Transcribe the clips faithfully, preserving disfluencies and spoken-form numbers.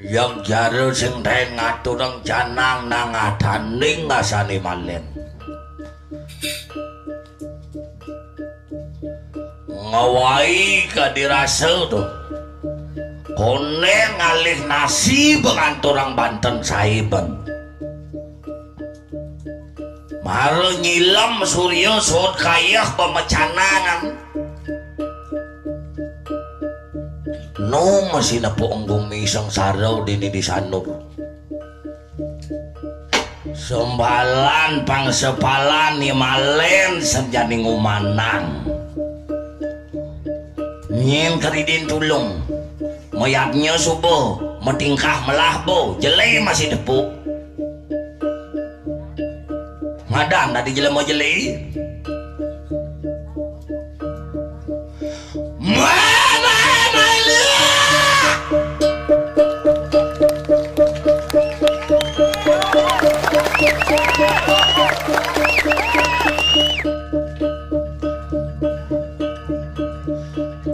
Yang jara sing taén ngaturang canang nang adaning ngasane malin. Ngawahi kadirasa to. Koné ngalih nasi panganturang banten saiben. Mara nyilem surya sod kayeh pamecanangan. Nu masih nepuk gumi sengsara dini di sanur. Sembalan pangsepalan ni malin senjani ngumanang. Nyén kridin tulung. Mayadnya suba, matingkah melah bo, jelé masih tepuk. Madan tadi jelema jelé. Mama Malia!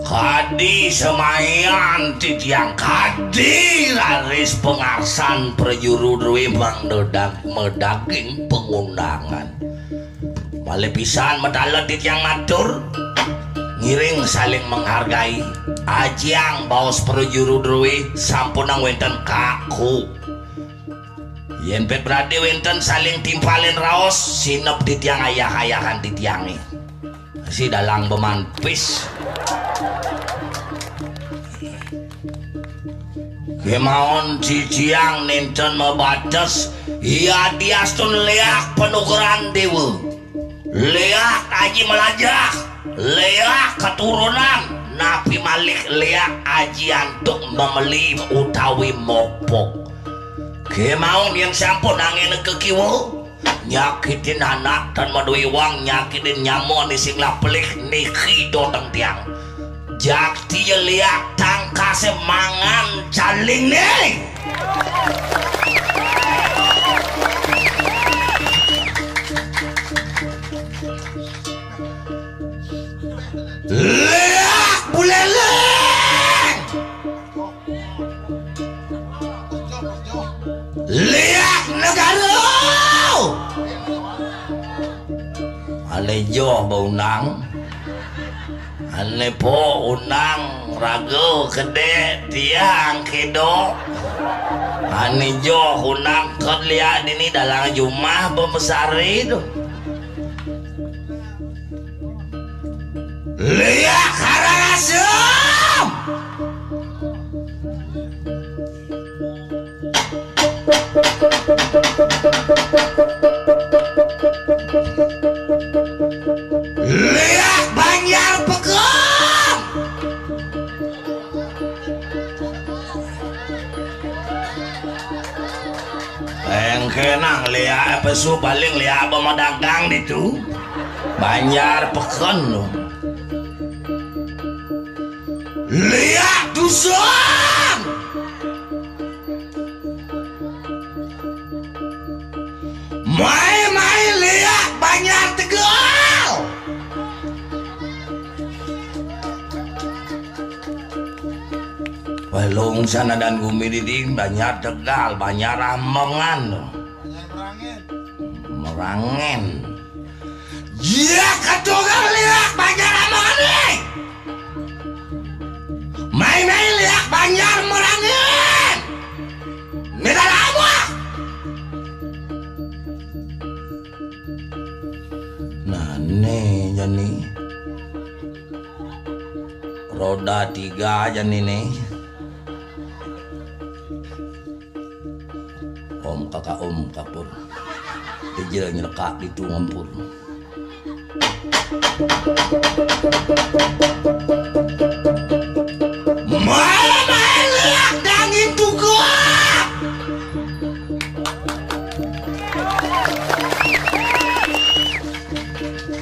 Kadi semayan titiang, kadi raris pangarsan prajuru drué mangda dag-, madaging pangundangan. Malih pisan matala titiang matur, ngiring saling menghargai, ajiang baos prajuru drué sampunang wénten kaku. Yén pét bradi wénten saling timpalin raos, sinep titiang ayah-ayahan titiangé. Si dalang bemanpis. Kémaon ciciang nénten mabates, yadiastun léak panugrahan déwa. Léak aji malajah, léak katurunan, napi malih léak aji antuk mameli utawi mopog. Kémaon yén sampun anggéna kakiwa, nyakitin anak tan madué wong, nyakitin nyama ané sing lah pelih niki doteng tiang. Jakti ya léak tangkasé mangan calingné. Léak buleleng. Léak negara. Ané joh ba unang. Ané po unang raga kedé tiang kédo. Ané joh unang ked léak dini dalang jumah bemesari tu. Léak Karangasem. Léak Banjar Pekon. Engké nang léak pesu paling léak bemadagang ditu. Banjar Pekon tu. Léak Dusun. Mai-mai léak Banjar Tegal. Wah, lungsan adan gumi didi, Banjar Tegal, Banjar Ambengan. Merangin. Iya, ketugal léak Banjar Ambengan ni. Mai-mai léak Banjar Merangin. Meda lama. Nah, né jani. Roda tiga jani né. Om kaka om kapur. Tejel nyelekak ditu ngempur. Main-main léak dangin tugak.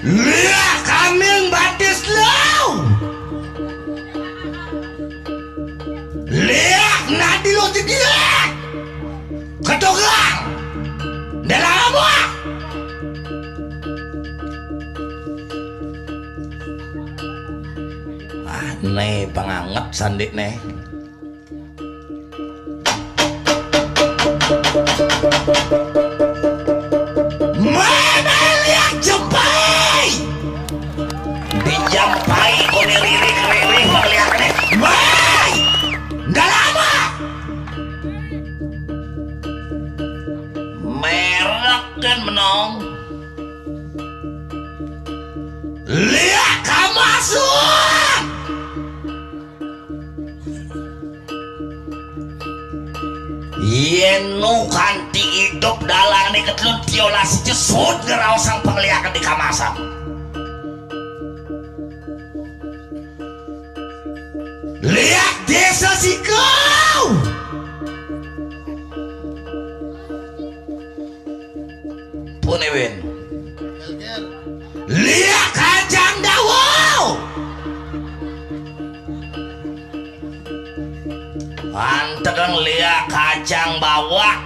Léak kaming batis lau. Léak nadi lo jediak. Ketugang. Dalam apa? Ah, né panganget sandik né. Mémé liak jempai. Dijempai koné ririh-ririh maliakné. Mai. Dalama. Mérek kan menong. Liak kamasuan. Yén nu kanti idup dalangné ketelun tiolasi jesut ngeraosang pangliakan di kamasan. Liak désa sikau. Puniwin. Liak kacang dawa. Antekan liak kacang bawak.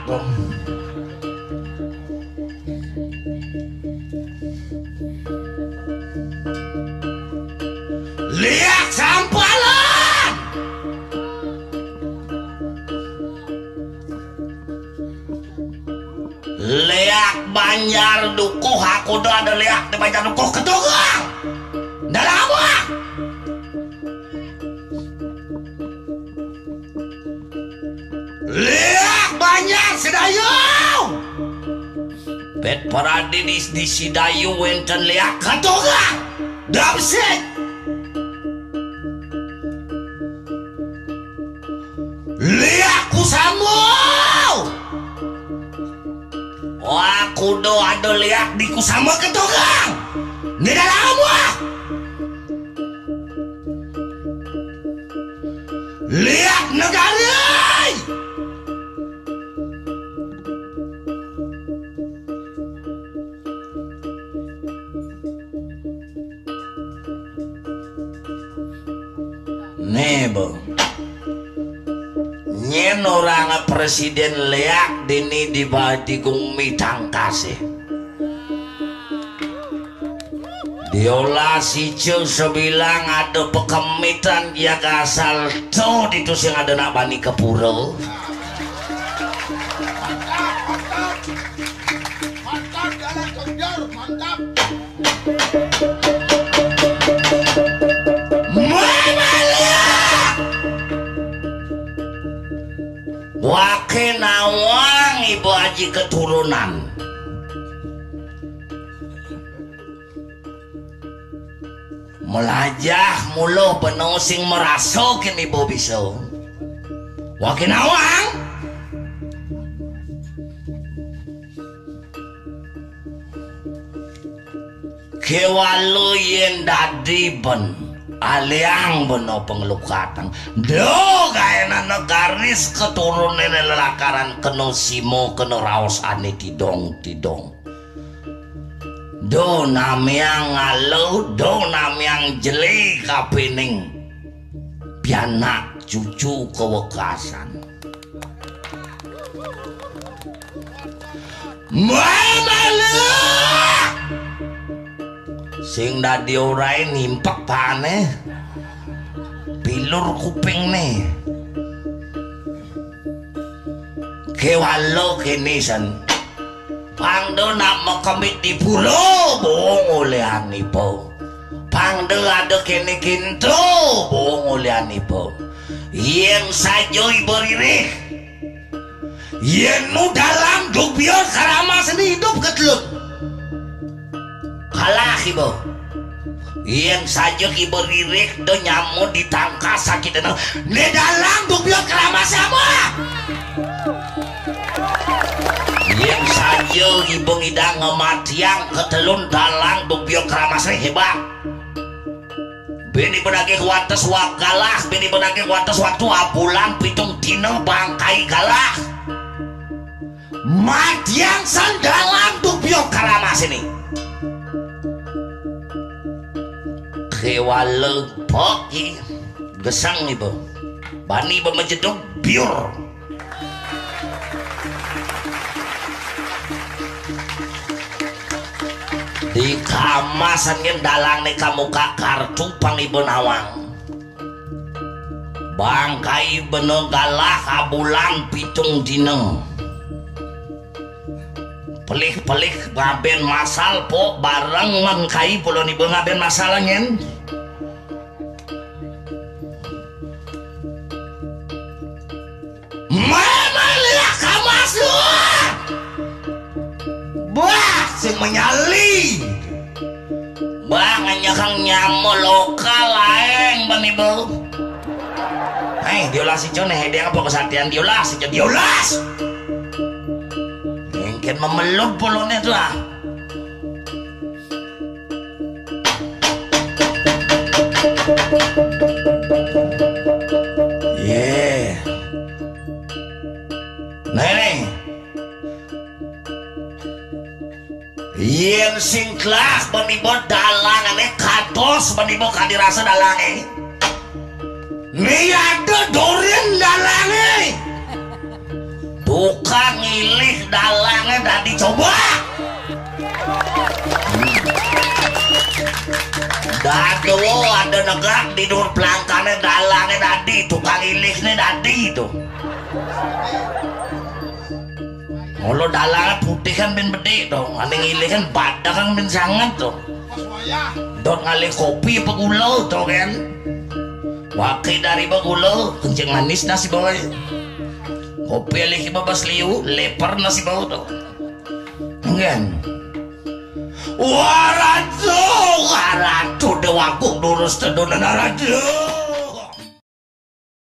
Liak sampalan. Liak Banjar Dukuh, aku do ada liak di Banjar Dukuh ketugang. Dalam apa? Liak Banjar Sidayu. Pét paradi di, di Sidayu wénten liak ketugang. Dapsik. Liak Kusama. Wah, kudu ada liak di Kusama ketugang. Di dalam wah. Liak negari. Né, Bo. Nyén orang presiden liak dini di ba-, di gumi tangkasé. Diolah sicu sebilang ada pekemitan jaga asal to ditu sing ada nak bani kepura. Mantap, mantap. Mantap, dalam kejar, mantap. Mamalia! Waké nawang ibu aji keturunan. Melajah mula bena sing merasa kén ibu bisa. Waké nawang. Kéwala yén dadi ben aliang bena panglukatan. Do gaénana garis keturunané lelakaran kena sima kena raosané tidong-tidong. Do namiang ngala, do namiang jeli kapining pianak cucu kawekasan. Mamalia! Sing dadi orai nimpek pané, pilur kupingné. Kéwala kéné san. Pang da nak makemit di pura, bong ulian iba. Pang da ada kéné kinto, bong ulian iba. Yén saja iba ririh. Yén nu dalang duk biar karama seni idup ketelut. Kalah iba. Yén saja iba ririh da nyama ditangkas sakitena. Né dalang duk biar karama sama. Yén saja iba ngidang ngamatiang ketelun dalang duk biar karama seni hebat. Bini benagih wates wak galah, bini benagih wates waktu abulan pitung dina bangkai galah. Matiang sandalan tu biok karamas ini. Kéwala pok i gesang iba. Bani ba majedug biur. Di kamasan ngén dalang né kamuka kartu pang iba nawang. Bangkai bena galah abulan pitung dina. Pelih-pelih ngaben masal, Pok, bareng man kai pulo ni ba ngaben masal angin. Mama liak kamas lu. Bah, sing menyali. Bah, nganyakang nyamo lokal laeng bani bau. Hei, diolas ijo nih, dia apa kesatian diolas ijo, diolas. Mungkin memelut pulone tuh lah. Ye. Nah, ini. Yen sing telah bani bau dalangane kados bani bau kadirasa dalange. Ni ada dorin dalange. Tukang ngilih dalange dadi coba. Dado ada negak di dur pelangkane dalange dadi, tukang ngilihne dadi itu. Mula dalange putih kan bin bedik to, ane ngilih kan badak kan bin sanget to. Dot ngalih kopi apa gula to kan. Wake dari ba gula, kencing manis nasi bawa. Kopi alih ki babas liu, leper nasi bau to. Kan. Waratu, waratu dewaku durus tedunan araju.